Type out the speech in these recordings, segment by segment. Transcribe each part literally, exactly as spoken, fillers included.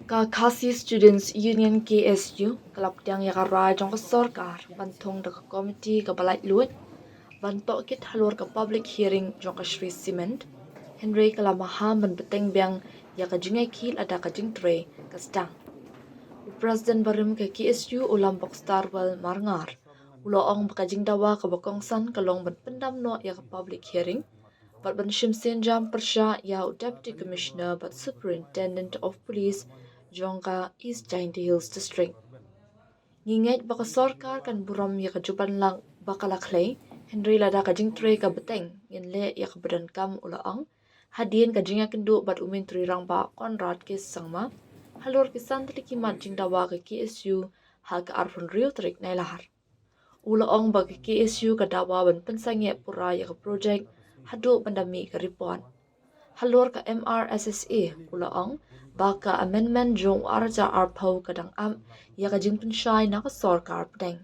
Ka Khasi Students Union, K S U, ka la pdiang ïa ka rai jong ka sorkar ban thung da ka komiti kaba laitluid ban tohkit halor ka public hearing jong ka Shree Cement, hynrei ka la maham ban bteng biang ïa ka jingïakhih lada ka jingtrei ka sdang. U President barim ka K S U, u Lambok Starwell Marngar, u la ong ba ka jingdawa kaba kongsan ka long ban pyndam noh ïa ka public hearing bad ban shim sienjam pyrshah ïa u Deputy Commissioner bad Superintendent of Police jong ka East Jaintia Hills District. Ngi ngeit ba ka sorkar kan burom ïa ka jubanlak ba ka la khlei, hynrei lada ka jingtrei ka bteng, ngin leh ïa kaba donkam, u la ong hadien ka jingïakynduh bad u Myntri Rangbah Conrad K Sangma halor ki san tylli ki mat jingdawa ka K S U ha ka arphew hynriew tarik Nailar. U la ong ba ka K S U ka dawa ban pynsangeh pura ïa ka projek haduh ban da mih ka report. Halor ka M R S S A, u la ong ba ka amendment jong u ar hajar arphew ka dang ap ïa ka jingpynshai na ka sorkar pdeng.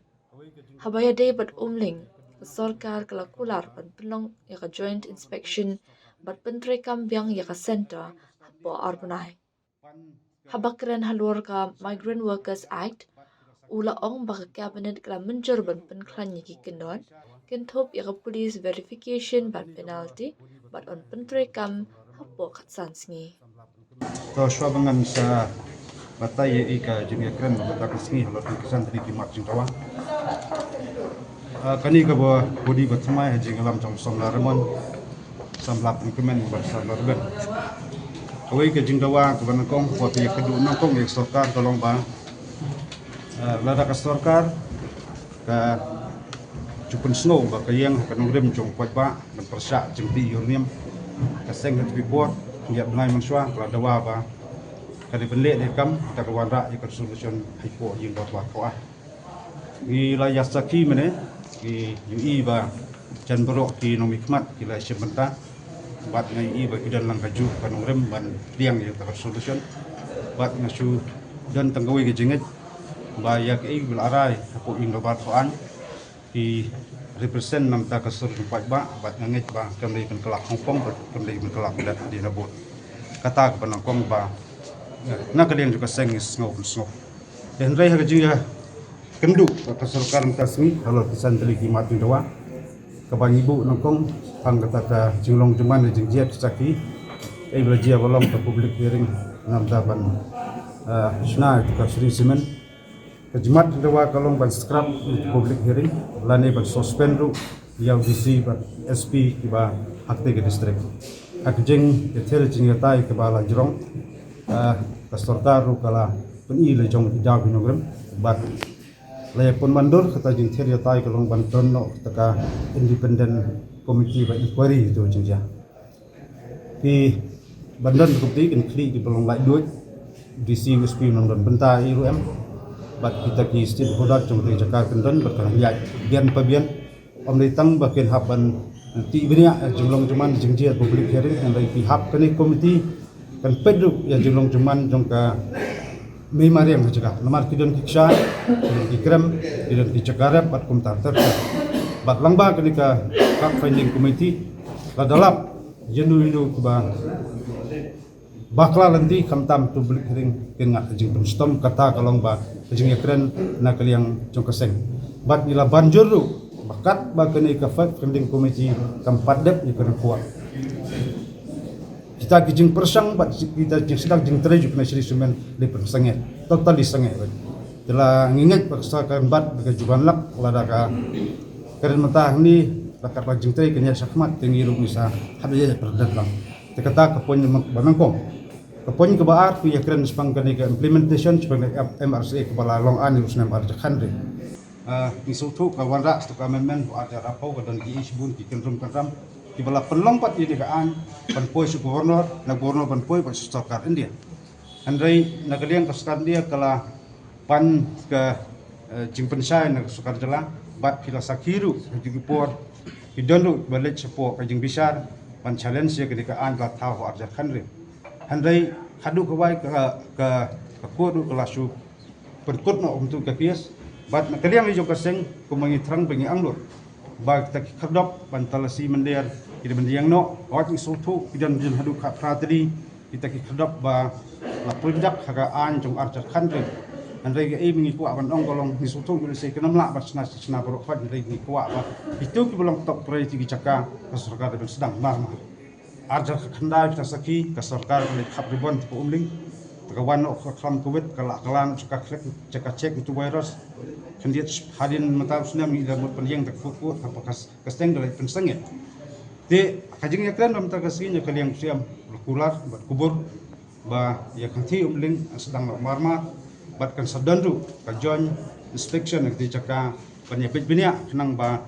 Haba ïadei bad Umling, ka sorkar ka la kular ban pynlong ïa ka joint inspection bad pyntreikam biang ïa ka centre hapoh ar bnai. Haba kren halor ka Migrant Workers Act, u la ong ba ka Cabinet ka la mynjur ban pynkhlaiñ ïa ki kyndon, kynthup ïa ka police verification bad penalty, bad yn pyntreikam hapoh khatsan sngi. To shuwa ba ngan sa batai ïa ka jingïakren ba mynta ka sngi halor ki san tylli ki mat jingdawa. Ah, kane kaba budi ba thymmai ha jingïalam jong u samla Raymond, samla Pynkemen bad samla Rben. Kawei ka jingdawa kaba nyngkong kaba phi ïakynduh nyngkong ïa ka sorkar ka long ba, ah, lada ka sorkar ka ju pynsngew ba ka ïeng ha ka nongrim jong u paidbah ban pyrshah jingtih ïa u niam, ka seng ha tbi por ïa bnai mynshuwa ka la dawa ba ka dei ban leh ne kam da ka wanrah ïa ka resolution hapoh ïing dorbar ka. Ngi la ïa sakhi mynne, ngi ïohi ba jan baroh ki nongmihkhmat ki la shim bynta. Bad nga ïohi ba ki don lang kajuh ka nongrim ban pdiang ïa ka resolution. Bad nga shu don tang kawei ka jingngeit ba ïa kaei ba la rai hapoh ïing dorbar ka, ki represent na bynta ka sur jong u paidbah, bad nga ngeit ba kam dei ban kylla khongpong, bad kam dei ban kylla pyndat hadien habud. Kata kaba nyngkong ba na ka liang jong ka seng ngi sngew pynsngew. Te hynrei ha ka jingïakynduh ka sorkar mynta ka sngi halor ki san tylli ki mat jingdawa, kaba ngi buh nyngkong tang kata ka jinglong jingman, ka jingjia ka sakhi, eh, ba la jia ba long ka public hearing na bynta ban, eh, shna ïa ka Shree Cement. Ka jimat jingdawa ka long ban scrap ïa ka public hearing lane ban suspend ruh ïa u D C bad S P kiba ha katei ka district. Ha ka jingïathied jingïatai kaba la jrong, ah, ka sorkar ruh ka la pyni la jong ki jaw ki nongrim bad la ïa pynban dur kata jingthied jingïatai ka long ban don noh kata ka independent committee ba inquiry ïa ka jingjia. Ki ban don ka committee kin khlieh kiba long laitluid, D C, S P, nang don bynta ïa ruh em. Bad kita ki stakeholder jong ka jaka kan don bad kan ïaid bian pa bian. Ym dei tang ba kin hap ban tih bniah ïa jinglong jingman jingjia public hearing, hynrei ki hap kane committee kan peit ruh ïa jinglong jingman jong ka mei mariang ha jaka. Namar ki don ki kshaid, ki don ki krem, ki don ki jaka rep bad kumta ter ter. Bad lyngba kane ka fact finding committee la da lap ïa no ïa no kiba bakla lynti khamtam tu public hearing kin ngat ka jingpynshitom, kata ka long ba ka jingïakren na ka liang jong ka seng. Bad ngi la ban jur ruh ba katba kane ka fact finding committee kam pat dep ïa ka report, kita ki jingpyrshang bad kita ki jingsdang jingtrei jong ka Shree Cement dei pynsangeh, totally sangeh bad. Te la ngi ngeit ba ka sorkar kan bat da ka juban lak lada ka kren mynta hangne, la katba jingtrei kan ïaid shakhmat te ngi ruh ngi sa hap ïa pyrdet lang. Te kata ka point ba nyngkong. Ka point kaba ar, phi ïakren shaphang kane ka implementation shaphang ka M R S A kaba la long ani u snem ar hajar khathynriew. Ah, ngi sngewthuh ka wanrah sha ka amendment u ar hajar arphew ka don ki issue bun ki kynrum kynram kiba la pynlong pat ïa ka aiñ ban poi sha governor, na governor ban poi pat sha sorkar India. Hynrei na ka liang ka sorkar India ka la pan ka, eh, jingpynshai na ka sorkar jylla bad phi la sakhi ruh ha ki por ki don ruh ba leit shapoh ka jingbishar ban challenge ïa kane ka aiñ ba la thaw ha u ar hajar khathynriew. Hynrei haduh kawei ka, ka, ka court ruh ka la shu pynkut noh kumtu ka case. Bad na ka liang jong ka seng kumba ngi thrang ba ngi angnud ba kita ki khyrdop ban talasi mynder ki dei ban ïeng noh. Hooid ngi sngewthuh ki don jin haduh khatphra tylli kita ki khyrdop ba la pynjak ha ka aiñ jong ar hajar khathynriew. Hynrei kaei ba ngi kwah ban ong ka long, ngi sngewthuh ïa lehse kim lah ban shna shna baroh khoit, hynrei ngi kwah ba kito kiba long top priority ki jaka ka sorkar dei ban sdang mar mar. Ar hajar khatkhyndai phi la sakhi ka sorkar ka leit khap ribbon hapoh Umling. Te ka wan noh ka khlam Covid, ka lah ka lan jaka khlek, jaka check antivirus. Khyndiat hadien mynta u snem ngi la mut pynïeng da ka kut kut, haba ka seng da leit pynsangeh. Te ka jingïakren ba mynta ka sngi na ka liang u Syiem, la kular bad kubur ba ïa ka hangthie Umling kan sdang noh mar mar bad kan sa don ruh ka joint inspection ha ki jaka ban ïa beit bniah, khnang ba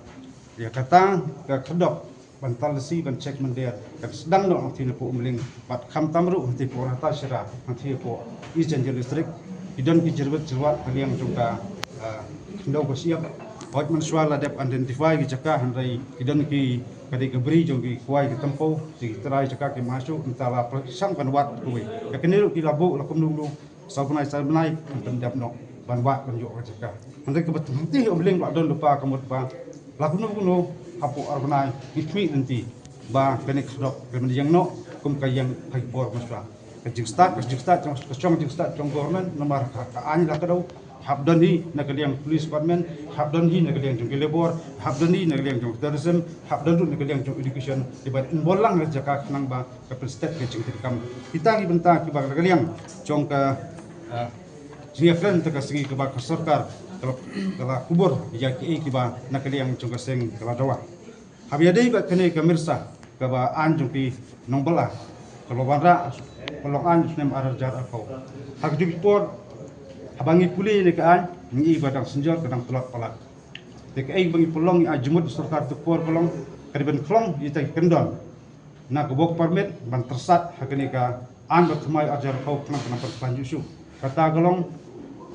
ïa kata ka khyrdop ban tang lashai ban check mynder kan sdang noh hangthie napoh Umling bad khamtam ruh hangthie hapoh Ratacherra, hangthie hapoh East Jaintia District. Ki don ki jyrwat jyrwat ha ka liang jong ka, ah, khyndew ka shyiap. Hooid, mynshuwa la dep identify ki jaka, hynrei ki don ki, ka dei ka bri jong ki kwai ki tympew, ki trai jaka ki ma shuh, mynta la pyrshang ban wad kawei. Ka kane ruh ki la buh la kumno kumno, saw bnai saw bnai kan pyndep noh ban wad ban ïoh ka jaka. Hynrei kaba tang hangthie Umling la don lypa ka mut ba la kumno kumno hapoh ar bnai ngi khmih lynti ba kane ka khyrdop kan ïeng noh kum ka ïeng ha ki por mynshuwa. Ka jingstad, ka jingstad jong, ka shong jingstad jong government, namar ka, ka aiñ la kdew. Hap don hi na ka liang police department, hap don hi na ka liang jong ki labour, hap don hi na ka liang jong tourism, hap don ruh na ka liang jong education, kiban involve lang ha jaka khnang ba ka pynstet ka jingtreikam. Kita ki bynta kiba na ka liang jong ka, ah, jingïakren mynta ka sngi kaba ka sorkar ka la, ka la kubur ïa kiei kiba na ka liang jong ka seng ka la dawa. Haba ïadei bad kane ka MIRSA kaba aiñ jong ki nongbylla kaba wanrah ka long aiñ snem ar hajar arphew. Ha kajuh ka por haba ngi pule ïa kane ka aiñ ngi ïohi ba dang synjor ka dang tlot palat. Te kaei ba ngi pynlong ïa jingmut sorkar tu por ka long ka dei ban khlong ïa kita ki kyndon na ka work permit ban tyrsad ha kane ka aiñ ba thymmai ar hajar arphew khnang ka nang pynkhlaiñ shuh shuh. Kata ka long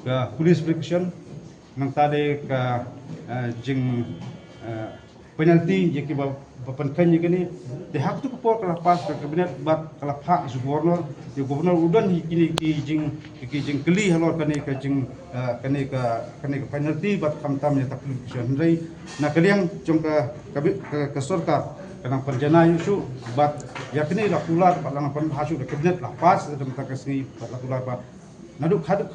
ka police protection, nangta de ka, eh, jing, eh, penalty ïa kiba, ba pynkheiñ ïa kine. Te ha katu ka por ka la pass ka cabinet bad ka la phah sha u governor. Te u governor u don hi kine ki jing, ki jingkylli halor kane ka jing, eh, kane ka, kane ka penalty bad khamtam ïa ka clarification. Hynrei na ka liang jong ka, ka, ka, ka sorkar ka nang pynjanai shuh bad ïa kine la kular bad la nang pynbha shuh da cabinet, la pass da mynta ka sngi bad la kular bad naduh haduh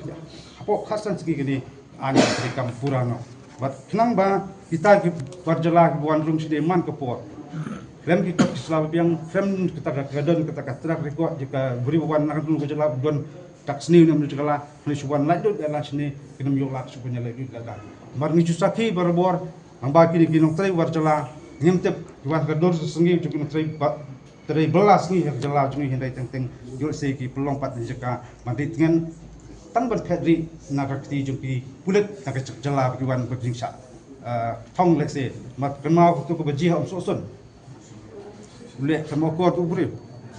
hapoh khatsan sngi kine aiñ treikam pura noh. Bad khnang ba kita ki bar jylla kiba wan rung shane man ka por, khlem ki kot ki sla ba biang, khlem kata ka, ka don kata ka track record jong ka bri ba wan na ka jylla ba don tak sniew ne mynta ka la, hynrei shu wan lait lut ïa la shane, kin ym ïoh lad shuh ban ïa lait lut ïa la. Namar ngi ju sakhi barabor, nangba kine ki nongtrei bar jylla ngim tip ki wan ka dur sa sngi jong ki nongtrei ba trei bylla sngi ha ka jylla jong ngi, hynrei teng teng ïoh lehse ki pynlong pat na jaka ban ri tngen tang ban phet ri na ka kti jong ki pulit na ka jylla ba ki wan ba ki jingshah, ah, thong lehse. Mat kynmaw katu kaba jia ha Umsohsun. U leh ka mawkor u briew.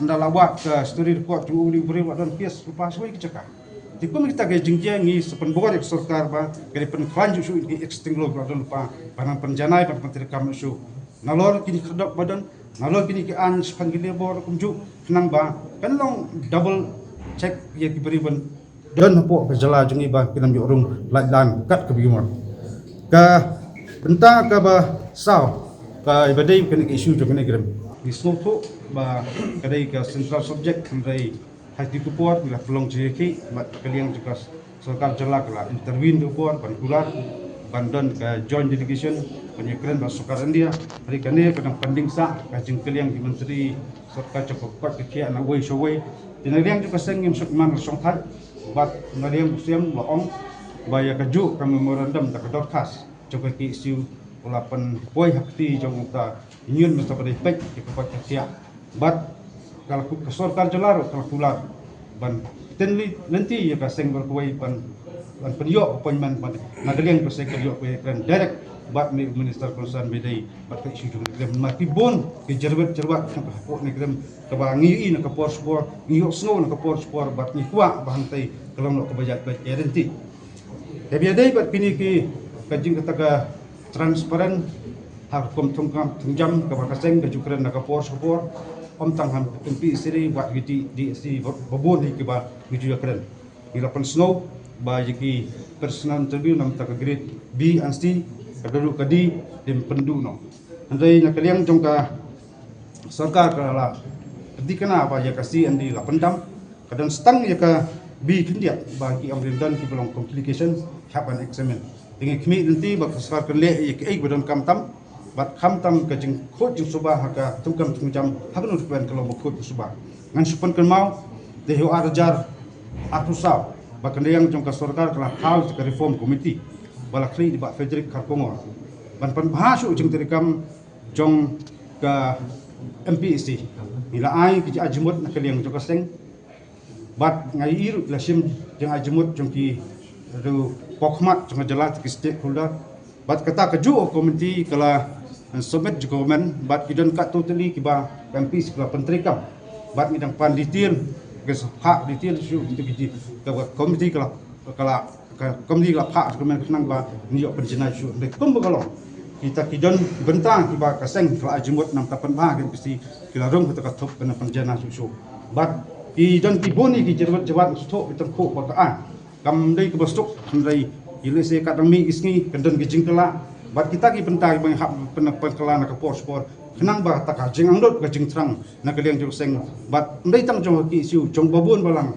Ynda la wad ka story report jong u briew, u briew la don case lypa shawei ki jaka. Te kum kita ki jingjia ngi sa pynbor ïa ka sorkar ba ka dei pynkhlaiñ shuh shuh ïa ki ex-Sting Road ba la don lypa, ba nang pynjanai, ba nang pyntreikam shuh. Nalor kine ki khyrdop ba don, nalor kine ki aiñ shaphang ki labour kumjuh, khnang ba kan long double check ïa ki briew ban don hapoh ka jylla jong ngi ba kin ym ïoh rung lait lan kat kaba ïoh. Ka bynta kaba saw, kaba dei kane ka issue jong kane ka rim. Ngi sngewthuh ba ka dei ka central subject, hynrei ha katu ka por ngi la pynlong jingïakhih bad ka liang jong ka sorkar jylla ka la intervene ha katu ka por ban kular ban don ka joint delegation ban ïakren bad sorkar India. Hynrei kane ka dang pending sah, ka jingkylliang ki myntri sorkar jong ka koit ka khiah na uwei sha uwei. Te na liang jong ka seng ngim shym man shong thait bad na liang u Syiem la ong ba ïa kajuh ka memorandum da ka dorkhas jong ka KSU u la pynpoi ha kti jong uta Union Minister ba dei peit ïa ka koit ka khiah. Bad ka la ku-, ka sorkar jylla ruh ka la kular ban pynlynti ïa ka seng baroh kawei ban, ban pynïoh appointment ban na ka liang ka seng ka ïoh ka ïakren direct bad u minister concern ba dei bad ka issue jong ka rim. Ma ki bun ki jyrwat jyrwat kaba hapoh ne ka rim kaba ngi ïohi na ka por sha ka por, ngi ïohsngew na ka por sha ka por bad ngi kwah ba hangtei ka long noh kaba ïaid beit ïaid ryntih. Te ba ïadei bad kine ki, ka jing kata ka transparent ha ka rukom thungkam thungjam kaba ka seng ka ju kren na ka por sha ka por, ym tang ha MPEC re, wat ki DSC ba, ba bun hi kiba ngi ju ïakren. Ngi la pynsngew ba ïa ki personal interview na ka bynta ka grade B and C, ka dei ruh ka D, ym pynduh noh. Hynrei na ka liang jong ka sorkar ka la pynthikna ba ïa ka C and D la pyndam. Ka don stang ïa ka B khyndiat ba ki ong rin don kiba long complication hap ban examine. Te ngi khmih lynti ba ka sorkar kan leh ïa kaei ba donkam tam bad khamtam ka jingkhuid jingsuba ha ka thungkam thungjam ha kano ka wan ka long ba khuid ba suba. Ngan shu pynkynmaw, te ha u ar hajar arphew saw ba ka liang jong ka sorkar ka la thaw ïa ka reform committee ba la khlieh da i Bah Frederick Kharkongor ban pynbha shuh jingtrei kam jong ka MPSC. Ngi la ai ki jingajimut na ka liang jong ka seng. Bad nga ïohi ruh la shim jingajimut jong ki ruh, pok khmat jong ka jylla, ki stakeholder. Bad kata kajuh ka committee ka la submit jong ka government bad ki don katto tylli kiba ka MPSC ka la pyntreikam. Bad ngi dang pan detail, ka sa phah detail shuh ki, ki, ka committee ka la, ka la ka committee ka la phah jong ka government khnang ba ngin ïoh pynjanai shuh. Hynrei kumba ka long, kita ki don bynta kiba ka seng ka la ai jingmut namar ta pynbha ka MPSC, ki la rung kata ka thup ban pynjanai shuh shuh. Bad ki don ki bun ki jingwad jingwad shuh ki tyngkhuh ba ka ai. Kam dei kaba suk, hynrei ïa lehse ka dang mih ki sngi kan don ki jingkylla. Bad kita ki bynta kiba ngi hap pyn-, pynkylla na ka por sha por khnang ba kata ka jingangnud ka jingthrang na ka liang jong ka seng. Bad ym dei tang jong ka KSU, jong ba bun ba lang.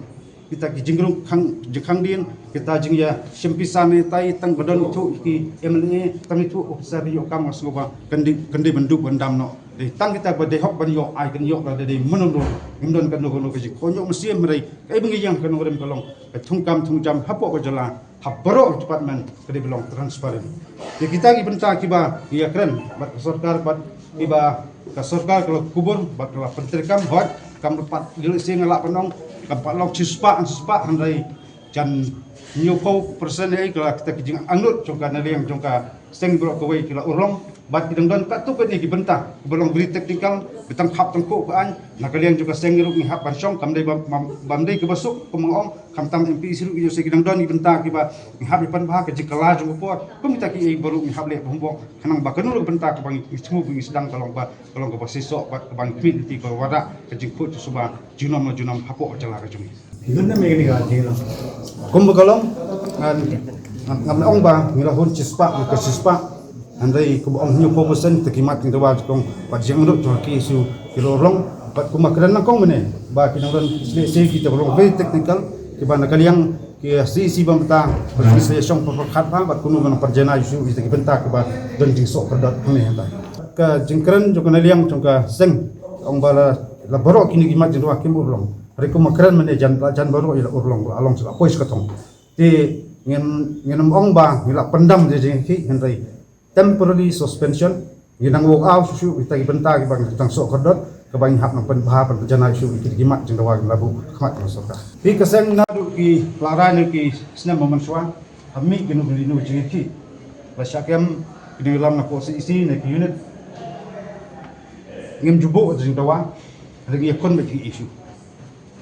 Kita ki jingrung khang, jingkhang dien, kita jingïashim pisa ne tai, tang ba don ithuh ki MLA, tang ithuh officer ïoh kam, nga sngew ba kan dei, kan dei ban duh ban dam noh. Dei tang kita ba dei hok ban ïoh, ai kan ïoh, lada dei mano mano, ngim don kano kano ka jingkhot ïoh mynsiem, hynrei kaei ba ngi ïeng ha ka nongrim ka long ka thungkam thungjam hapoh ka jylla ha baroh department ka dei ba long transparent. Ïa kita ki bynta kiba ngi ïakren bad ka sorkar bad kiba ka sorkar ka la kubur bad ka la pyntreikam, hooid, kam pat, ïa lehse nga lah ban ong kam pat long shispah shispah, hynrei jan hynñiewphew percent ïa ka la kita ki jingangnud jong ka na liang jong ka seng baroh kawei ki la urlong. Bad ki dang don katto katne ki bynta kiba long very technical, ba tang khap tang khuh ka aiñ, na ka liang jong ka seng ruh ngi hap ban shong, kam dei ba, ba, bym dei kaba suk kum nga ong. Khamtam MPSC ruh ki jong se ki dang don ki bynta kiba ngi hap ïa pynbha, ka jingkylla jong ka por. Kum kita kiei baroh ngi hap leh homework khnang ba kano ka bynta kaba ngi sngewbha ngi sdang ka long ba, ka long kaba shisha bad kaba ngi khmih lynti ba wanrah ka jingkhuid jingsuba junom la junom hapoh ka jylla ka jong ngi. Kumba ka long, ngan, ngan, ngan ong ba ngi la hun shispah, ngi ka shispah. Hynrei kumba ong hynñiewphew percent te ki mat ki dawa jong, bad jingangnud jong ka KSU ki la urlong. Bad kumba kren nyngkong mynne ba ki dang don lehse kita ba long very technical, kiba na ka liang ki CEC ba mynta ba ki sa ïashong pyrkhat bha bad kumno ban pynjanai shuh kita ki bynta kiba don jingsoh kordor hangne hangtai. Ka jingkren jong ka na liang jong ka seng ong ba la, la baroh kine ki mat jingdawa kim urlong. Hynrei kumba kren mynne jan, jan baroh ïa la urlong, la long sa la poi sha ka thong. Te ngin, ngin ym ong ba ngi la pyndam ïa ka jingïakhih, hynrei temporary suspension, ngi dang walk out shuh shuh kita ki bynta kiba ngi dang soh kordor, kaba ngi hap nang pynbha pynjanai shuh ïa kita ki mat jingdawa ngi la buh ha khmat ka sorkar. Te ka seng naduh ki la rai na ki snem ba mynshuwa, ha mih kino kino jingïakhih, la shah kem ki nongïalam na ka CEC ne ki unit, ngim ju buh jingdawa, hynrei ngi ïakhun beit ki issue.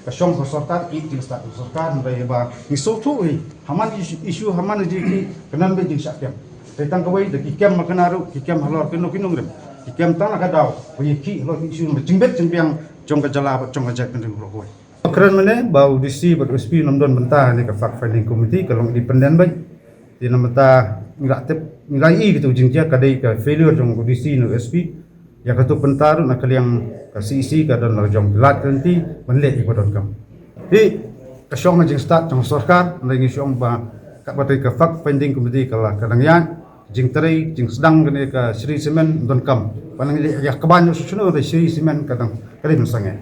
Ka shong ka sorkar, i jingstad ka sorkar, hynrei ba ngi sngewthuh hi, ha man issue, issue ha man jingïakhih, kan don beit jingshah kem. Te tang kawei, da ki kem ma kane ruh, ki kem halor kino ki nongrim, ki kem tang na ka daw ba ïakhih halor ki issue ba jingbit jingbiang jong ka jylla bad jong ka jaitbynriew baroh kawei. Kren mynne ba u DC bad u SP ym don bynta ha kane ka fact finding committee, ka long independent beit. Te namar kata ngi la tip, ngi la ïohi katu ka jingjia ka dei ka failure jong u DC ne u SP. Ïa katu ka bynta ruh na ka liang ka CEC ka don la jong lad ka lynti ban leh ïa kaba donkam. Te ka shong na jingstad jong ka sorkar, hynrei ngi shu ong ba katba tei ka fact finding committee ka la, ka dang ïaid jingtrei jingsdang kane ka Shree Cement, donkam ban leh ïa kaba nyngkong shuh shuh, hynrei Shree Cement ka dang, ka dei ban sangeh.